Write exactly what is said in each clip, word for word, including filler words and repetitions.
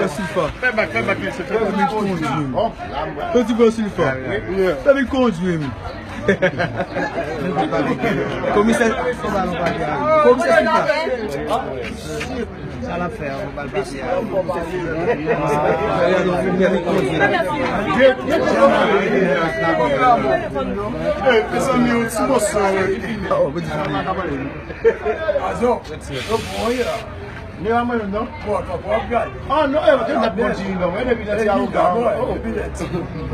Silfa. Fè bak, fè bak, mesye, fè bak. Fè bak. Fè ti gwo Silfa. Fè bak kondwi m. Komisè. Komisè Silfa. Sa l ap fè a, ou pa l pase a. Ey, mezanmi, yon ti moso, wi. Azo. Li pa mwen menm non. Bon, bon, bon, gay. Ah non, eh, te nèt bon diri non. Eh, depi nèt ya ou ka. Oh, depi nèt.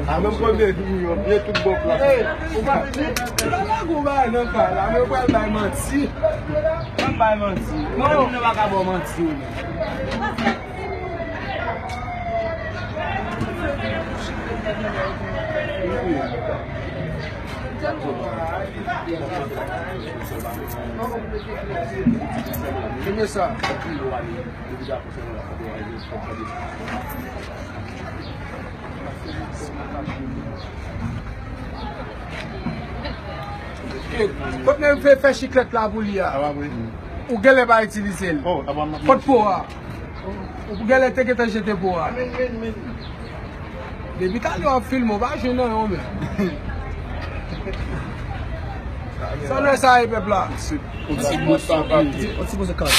A menm premye diri yo, byen tout bon plas. Eh, ou pa vini? Yo pa gou bay nan kay la, men yo pral bay manti. Yo bay manti. Non, nou pa ka ba w manti ou menm. Filme sa. Kot nèg fè, fè chiklèt la pou li a? Ou genlè pa itilize l. Kot po a? Ou genlè te gentan jete po a. Depi talè w ap filme, w pa jwenn anyen w menm. Sa nou sa e pèp la. On ti poz, on ti poz kòd.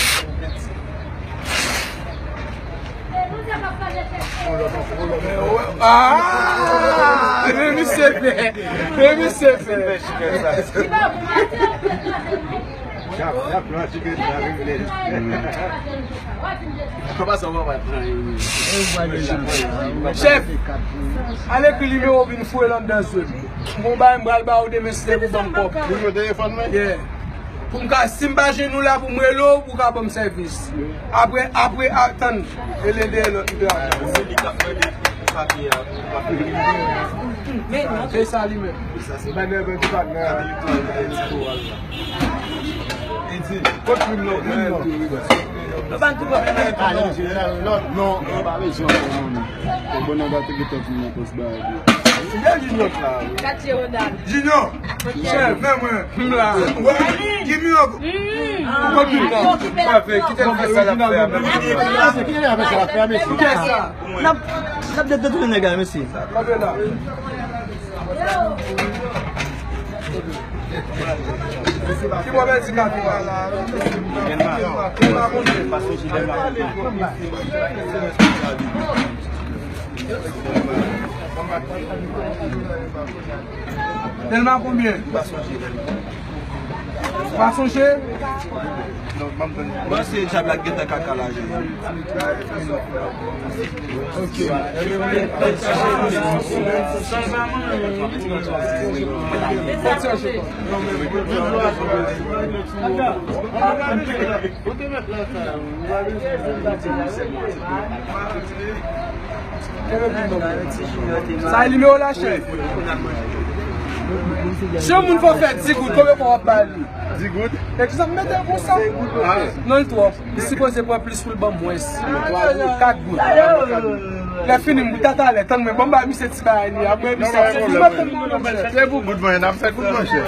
Ah! Men misye fè. Men misye fè. Chèf, al ekri nimewo w vin foure l anndan zye m. Bon, bay m pral ba ou demen si se pou ban m kòb. Nimewo telefòn mwen? Yeah. Pou m ka, si m pa jwenn ou la pou m rele w, pou w ka ban m sèvis. Apre, apre, atann, e lede lòt li te ap. Se li k ap mande papye a. Se sa li menm. Sa se pa nèg ki pa nan. Edi, kot moun nan? Moun nan. Nou pa n tou pran. Non, nou pa bezwen non. Bon, nan date ki tèt moun nan pòs ba. Katye Rodal. Junior. Chèf, men mwen. M la. Wè, give me up. Ou konn tout tan. Pafè, kite l fè sa l ap fè a. Kite l fè sa l ap fè a, mesye. Kite sa. N ap, n ap detounen nèg la, mesye. Kanpe la. Ki move ti kafe a la? Dèlma. Dèlma konbyen? Dèlma konbyen? Pa sonje, Dèlma. Pa sonje? Mwen se djab la gentan kaka la, je. Ok. Sa e nimewo la, chèf. Si yon moun fè w fè di goud, konbyen fwa w ap ba li? Di goud? Egzanp, mete l konsa. Non, l twòp. Li sipoze pran plis pou l ban m mwens. Twa goud, kat goud. Lè fini, m pou tatalè, tann mwen, ban m ba misye ti bagay li. Apre misye ti bagay li. Se pou goud mwen, n ap fè goud, monchè.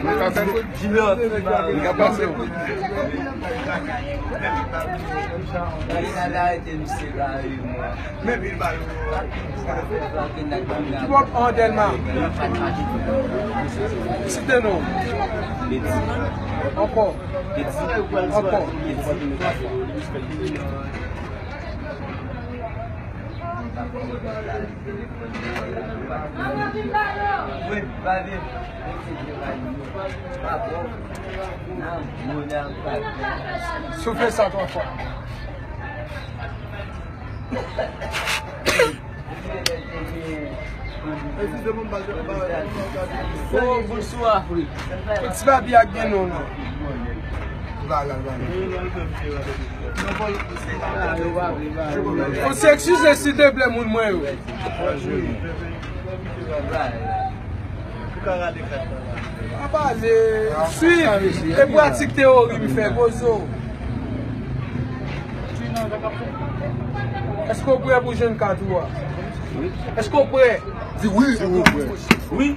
N ap fè goud. Junior, li ka pase. Sa ka rete misye la, wi, mwen. Ki bò, an, Dèlma? Site non. Ankò. Ankò. Soufle sa twa fwa. Oh, bonswa. Ti papi a gen non, non. Fò se eskize, silteplè, moun mwen yo. Pa pale, swiv e pratik teyori m fè, poze w. Èske w prè pou jwenn kat ou a? Èske w prè? Di wi. Wi.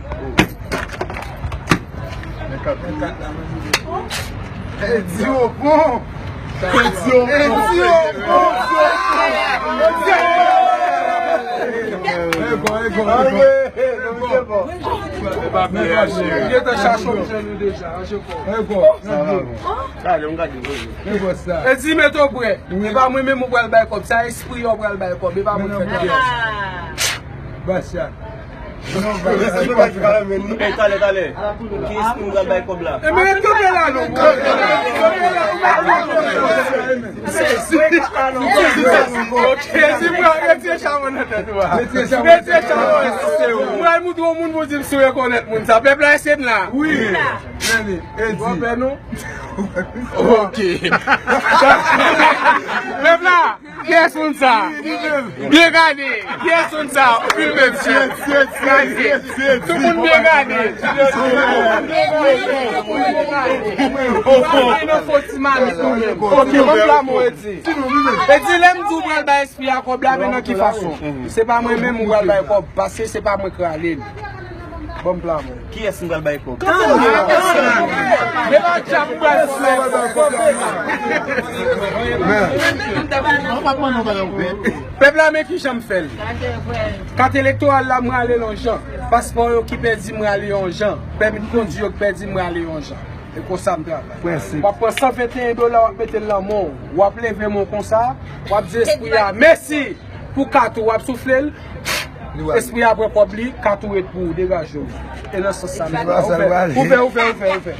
Edi Opon. Edi Opon. Edi Opon. Anyen, komisè bon. Li gentan chache w, m jwenn ou deja, ranje kò w. Gade, m gade, poze. E di, mete w prè. E pa mwen menm ou pral bay kòb. Sa espri an pral bay kòb. E pa mwen k fè travay. Basya. Talè, talè. Kiyès ki pral bay kòb la? E men, kanpe la, non. Ok, di pran, retire chabon nan tèt ou a. Retire chabon. Mwen moutre yon moun pou di m si w rekonèt moun sa. Pèp la, èske n la? Wi. Edi. Ou pè nou? Ok. Pèp la, kiyès moun sa? Byen gade. Kiyès moun sa? Filme, mesye. Gade. Tout moun byen gade. Ou pa nan fo ti mamit nou menm. Ok, bon, la, mwen di. E di lè m di w pral bay espri a kòb la, men nan ki fason? Se pa mwen menm ou pral bay kòb, paske se pa mwen k rale l. Ban m pla mwen. Kiyès m pral bay kòb? Men pa djab ou pral bay kòb. Pèp la, men ki jan m fè l. Kat elektoral la, m rale l yon jan. Paspò yo ki pèdi, m rale yon jan. Pèmi kondwi yo ki pèdi, m rale yon jan. E konsa m travay. Prensip. W ap pran san venteyen dola, w ap mete l nan men w. W ap leve men w konsa, w ap di espri a mèsi pou kat ou, w ap soufle l. Espri a pran kòb li, kat ou ret pou ou, degaje w. E nan sans sa m travay. Ou fè, ou fè, ou fè, ou fè.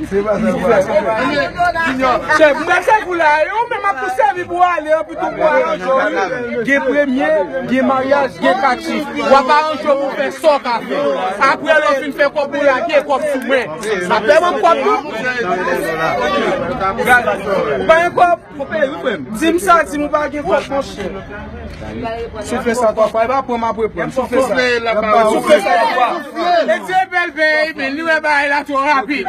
Chèf, m pral sèvi w la, e ou menm ap tou sèvi pou w ale, anpi tou pou w aranje w. Gen premye, gen maryaj, gen kat chif. W ap aranje w pou w fè sa w ka fè. Apre lè w fin fè kòb ou lage kòb sou mwen. Apre ban m kòb tou. Ou pa gen kòb? Di m sa, di m ou pa gen kòb, monchè. Si w fè sa twa fwa, e pa pran m apre pran. Si w fè sa, si w fè sa twa fwa. E di e bèl veye, men li wè bagay la twò rapid.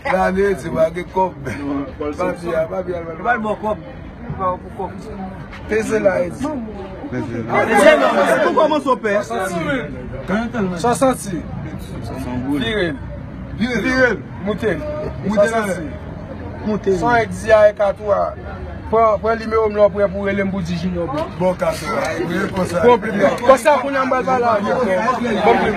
Gade, se pa gen kòb. Papi a, papi a, papi a. Peze la, Edi. Pou kòmanse, w pè. Swasannsis. Vire l. Vire l. Moute l. Swasannsis. Moute l. San Edi a e kat ou a. Pran, pran nimewo m la, w prè pou w rele m pou di Junior bon. Bon kat ou a. Wi, konsa. Bon plim. Konsa, kounye a m pral pale avè w. Bon plim.